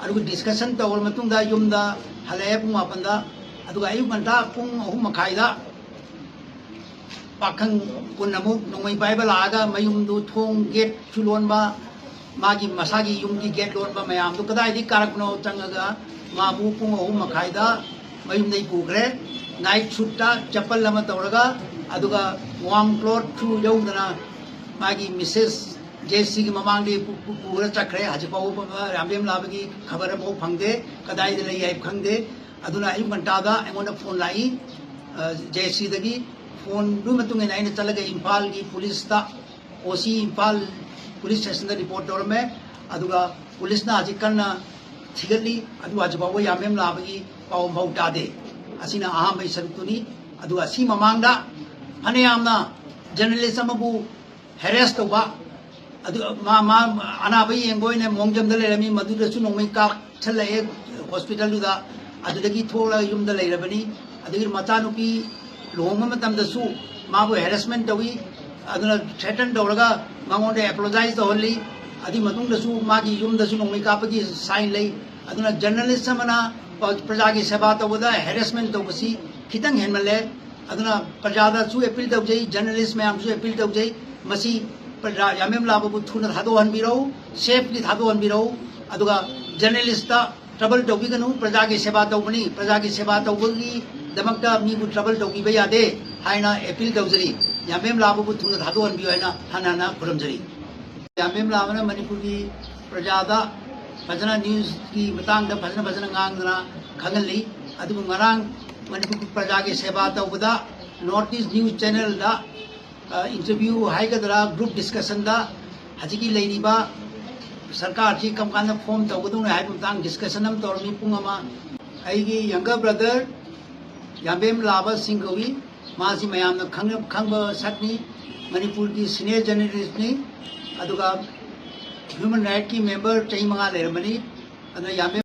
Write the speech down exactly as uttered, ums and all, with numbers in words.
ꯑꯗꯨꯒ ꯗꯤꯁꯀꯁꯟ ꯇꯧꯔꯕ ꯃꯇꯨꯡꯗ ꯌꯨꯝꯗ ꯍꯜꯂꯛꯑꯦ ꯄꯨꯡ ꯃꯥꯄꯟꯗ꯫ ꯑꯗꯨꯒ ꯑꯌꯨꯛ ꯉꯟꯇꯥ ꯄꯨꯡ ꯑꯍꯨꯝ ꯃꯈꯥꯏꯗ ꯄꯥꯈꯪ ꯀꯨꯟ ꯑꯃꯨꯛ ꯅꯣꯡꯃꯩ ꯄꯥꯏꯕ ꯂꯥꯛꯑꯒ ꯃꯌꯨꯝꯗꯨ ꯊꯣꯡ ꯒꯦꯠꯁꯨ ꯂꯣꯟꯕ, ꯃꯥꯒꯤ ꯃꯁꯥꯒꯤ ꯌꯨꯝꯒꯤ ꯒꯦꯠ ꯂꯣꯟꯕ ꯃꯌꯥꯝꯗꯨ ꯀꯗꯥꯏꯗꯒꯤ ꯀꯥꯔꯛꯄꯅꯣ ꯆꯪꯉꯒ ꯃꯥꯕꯨ ꯄꯨꯡ ꯑꯍꯨꯝ ꯃꯈꯥꯏꯗ ꯃꯌꯨꯝꯗꯒꯤ ꯄꯨꯈ꯭ꯔꯦ꯫ ꯅꯥꯏꯠ ꯁꯨꯠꯇ ꯆꯄꯜ ꯑꯃ ꯇꯧꯔꯒ, ꯑꯗꯨꯒ ꯋꯥꯔꯝ ꯀ꯭ꯂꯣꯠꯁꯨ ꯌꯧꯗꯅ ꯃꯥꯒꯤ ꯃꯤꯁꯦꯁ ꯖꯦ ꯁꯤꯒꯤ ꯃꯃꯥꯡꯗꯒꯤ ꯄꯨ-, ꯄꯨ-, ꯄꯨꯔ ꯆꯠꯈ꯭ꯔꯦ꯫ ꯍꯧꯖꯤꯛ ꯐꯥꯎꯕ ꯌꯥꯝꯕꯦꯝ ꯂꯥꯕꯒꯤ ꯈꯕꯔ ꯑꯃꯐꯥꯎ ꯐꯪꯗꯦ, ꯀꯗꯥꯏꯗ ꯂꯩ ꯍꯥꯏꯕ ꯈꯪꯗꯦ꯫ ꯑꯗꯨꯅ ꯑꯌꯨꯛ ꯉꯟꯇꯥꯗ ꯑꯩꯉꯣꯟꯗ ꯐꯣꯟ ꯂꯥꯛꯏ, ꯑ, ꯖꯦ ꯁꯤꯗꯒꯤ꯫ ꯐꯣꯟꯗꯨꯒꯤ ꯃꯇꯨꯡ ꯏꯟꯅ ꯑꯩꯅ ꯆꯠꯂꯒ ꯏꯝꯐꯥꯜꯒꯤ ꯄꯨꯂꯤꯁꯇ, ꯑꯣ ꯁꯤ ꯏꯝꯐꯥꯜ ꯄꯨꯂꯤꯁ ꯁ꯭ꯇꯦꯁꯟꯗ ꯔꯤꯄꯣꯔꯠ ꯇꯧꯔꯝꯃꯦ꯫ ꯑꯗꯨꯒ ꯄꯨꯂꯤꯁꯅ ꯍꯧꯖꯤꯛ ꯀꯟꯅ ꯊꯤꯒꯠꯂꯤ꯫ ꯑꯗꯨ ꯍꯧꯖꯤꯛ ꯐꯥꯎꯕ ꯌꯥꯝꯕꯦꯝ ꯂꯥꯕꯒꯤ ꯄꯥꯎ ꯑꯃꯐꯥꯎ ꯇꯥꯗꯦ꯫ ꯑꯁꯤꯅ ꯑꯍꯥꯟꯕꯒꯤ ꯁꯔꯨꯛꯇꯨꯅꯤ꯫ ꯑꯗꯨꯒ ꯑꯁꯤ ꯃꯃꯥꯡꯗ ꯐꯅꯌꯥꯝꯅ ꯖꯔꯅꯦꯂꯤꯁ ꯑꯃꯕꯨ ꯍꯦꯔꯦꯁ ꯇꯧꯕ, ꯑꯗꯨ ꯃꯥ, ꯃꯥ ꯑꯅꯥꯕ ꯌꯦꯡꯕ ꯑꯣꯏꯅ ꯃꯣꯡꯖꯝꯗ ꯂꯩꯔꯝꯃꯤ, ꯃꯗꯨꯗꯁꯨ ꯅꯣꯡꯃꯩ ꯀꯥꯞꯁꯜꯂꯛꯑꯦ ꯍꯣꯁꯄꯤꯇꯥꯜꯗꯨꯗ꯫ ꯑꯗꯨꯗꯒꯤ ꯊꯣꯛꯂꯒ ꯌꯨꯝꯗ ꯂꯩꯔꯕꯅꯤ꯫ ꯑꯗꯒꯤ ꯃꯆꯥꯅꯨꯄꯤ ꯂꯨꯍꯣꯡꯕ ꯃꯇꯝꯗꯁꯨ ꯃꯥꯕꯨ ꯍꯦꯔꯦꯁꯃꯦꯟ ꯇꯧꯏ, ꯑꯗꯨꯅ ꯊ꯭ꯔꯦꯇꯟ ꯇꯧꯔꯒ ꯃꯉꯣꯟꯗ ꯑꯦꯄꯣꯂꯣꯖꯥꯏꯁ ꯇꯧꯍꯜꯂꯤ꯫ ꯑꯗꯨꯒꯤ ꯃꯇꯨꯡꯗꯁꯨ ꯃꯥꯒꯤ ꯌꯨꯝꯗꯁꯨ ꯅꯣꯡꯃꯩ ꯀꯥꯞꯄꯒꯤ ꯁꯥꯏꯟ ꯂꯩ꯫ ꯑꯗꯨꯅ ꯖꯔꯅꯦꯂꯤꯁ ꯑꯃꯅ ꯄ-, ꯄ꯭ꯔꯖꯥꯒꯤ ꯁꯦꯕꯥ ꯇꯧꯕꯗ ꯍꯦꯔꯦꯁꯃꯦꯟ ꯇꯧꯕꯁꯤ ꯈꯤꯇꯪ ꯍꯦꯟꯃꯜꯂꯦ꯫ ꯑꯗꯨꯅ ꯄ꯭ꯔꯖꯥꯗꯁꯨ ꯑꯦꯄꯤꯜ ꯇꯧꯖꯩ, ꯖꯔꯅꯦꯂꯤꯁ ꯃꯌꯥꯝꯁꯨ ꯑꯦꯄꯤꯜ ꯇꯧꯖꯩ, ꯃꯁꯤ ꯄ꯭ꯔꯖꯥ ꯌꯥꯝꯕꯦꯝ ꯂꯥꯕꯕꯨ ꯊꯨꯅ ꯊꯥꯗꯣꯛꯍꯟꯕꯤꯔꯛꯎ, ꯁꯦꯐꯂꯤ ꯊꯥꯗꯣꯛꯍꯟꯕꯤꯔꯛꯎ꯫ ꯑꯗꯨꯒ ꯖꯔꯅꯦꯂꯤꯁꯇ ꯇ꯭ꯔꯕꯜ ꯇꯧꯕꯤꯒꯅꯨ, ꯄ꯭ꯔꯖꯥꯒꯤ ꯁꯦꯕꯥ ꯇꯧꯕꯅꯤ, ꯄ꯭ꯔꯖꯥꯒꯤ ꯁꯦꯕꯥ ꯇꯧꯕꯒꯤꯗꯃꯛꯇ ꯃꯤꯕꯨ ꯇ꯭ꯔꯕꯜ ꯇꯧꯕꯤꯕ ꯌꯥꯗꯦ ꯍꯥꯏꯅ ꯑꯦꯄꯤꯜ ꯇꯧꯖꯔꯤ꯫ ꯌꯥꯝꯕꯦꯝ ꯂꯥꯕꯕꯨ ꯊꯨꯅ ꯊꯥꯗꯣꯛꯍꯟꯕꯤꯌꯨ ꯍꯥꯏꯅ ꯍꯟꯅ ꯍꯟꯅ ꯈꯨꯔꯨꯝꯖꯔꯤ꯫ ꯌꯥꯝꯕꯦꯝ ꯂꯥꯕꯅ ꯃꯅꯤꯄꯨꯔꯒꯤ ꯄ꯭ꯔꯖꯥꯗ ꯐꯖꯅ ꯅ꯭ꯌꯨꯁꯀꯤ ꯃꯇꯥꯡꯗ ꯐꯖꯅ ꯐꯖꯅ ꯉꯥꯡꯗꯅ ꯈꯪꯍꯜꯂꯤ꯫ ꯑꯗꯨꯕꯨ ꯉꯔꯥꯡ ꯃꯅꯤꯄꯨꯔꯒꯤ ꯄ꯭ꯔꯖꯥꯒꯤ ꯁꯦꯕꯥ ꯇꯧꯕꯗ ꯅꯣꯔꯠ ꯏꯁ ꯅ꯭ꯌꯨꯁ ꯆꯦꯅꯦꯜꯗ, ꯑ, ꯏꯟꯇꯔꯚ꯭ꯌꯨ ꯍꯥꯏꯒꯗ꯭ꯔꯥ, ꯒ꯭ꯔꯨꯞ ꯗꯤꯁꯀꯁꯟꯗ ꯍꯧꯖꯤꯛꯀꯤ ꯂꯩꯔꯤꯕ ꯁꯔꯀꯥꯔꯁꯤ ꯀꯔꯝ ꯀꯥꯟꯗ ꯐꯣꯝ ꯇꯧꯒꯗꯧꯅꯣ ꯍꯥꯏꯕ ꯃꯇꯥꯡ ꯗꯤꯁꯀꯁꯟ ꯑꯃ ꯇꯧꯔꯝꯃꯤ ꯄꯨꯡ ꯑꯃ꯫ ꯑꯩꯒꯤ ꯌꯪꯒꯔ ꯕ꯭ꯔꯗꯔ ꯌꯥꯝꯕꯦꯝ ꯂꯥꯕ ꯁꯤꯡ ꯀꯧꯏ꯫ ꯃꯥꯁꯤ ꯃꯌꯥꯝꯅ ꯈꯪꯅ-, ꯈꯪꯕ ꯁꯛꯅꯤ꯫ ꯃꯅꯤꯄꯨꯔꯒꯤ ꯁꯤꯅꯤꯌꯔ ꯖꯔꯅꯦꯂꯤꯁꯅꯤ꯫ ꯑꯗꯨꯒ ꯍ꯭ꯌꯨꯃꯦꯟ ꯔꯥꯏꯠꯀꯤ ꯃꯦꯝꯕꯔ ꯆꯍꯤ ꯃꯉꯥ ꯂꯩꯔꯝꯕꯅꯤ꯫ ꯑꯗꯨꯅ ꯌꯥꯝꯕꯦꯝ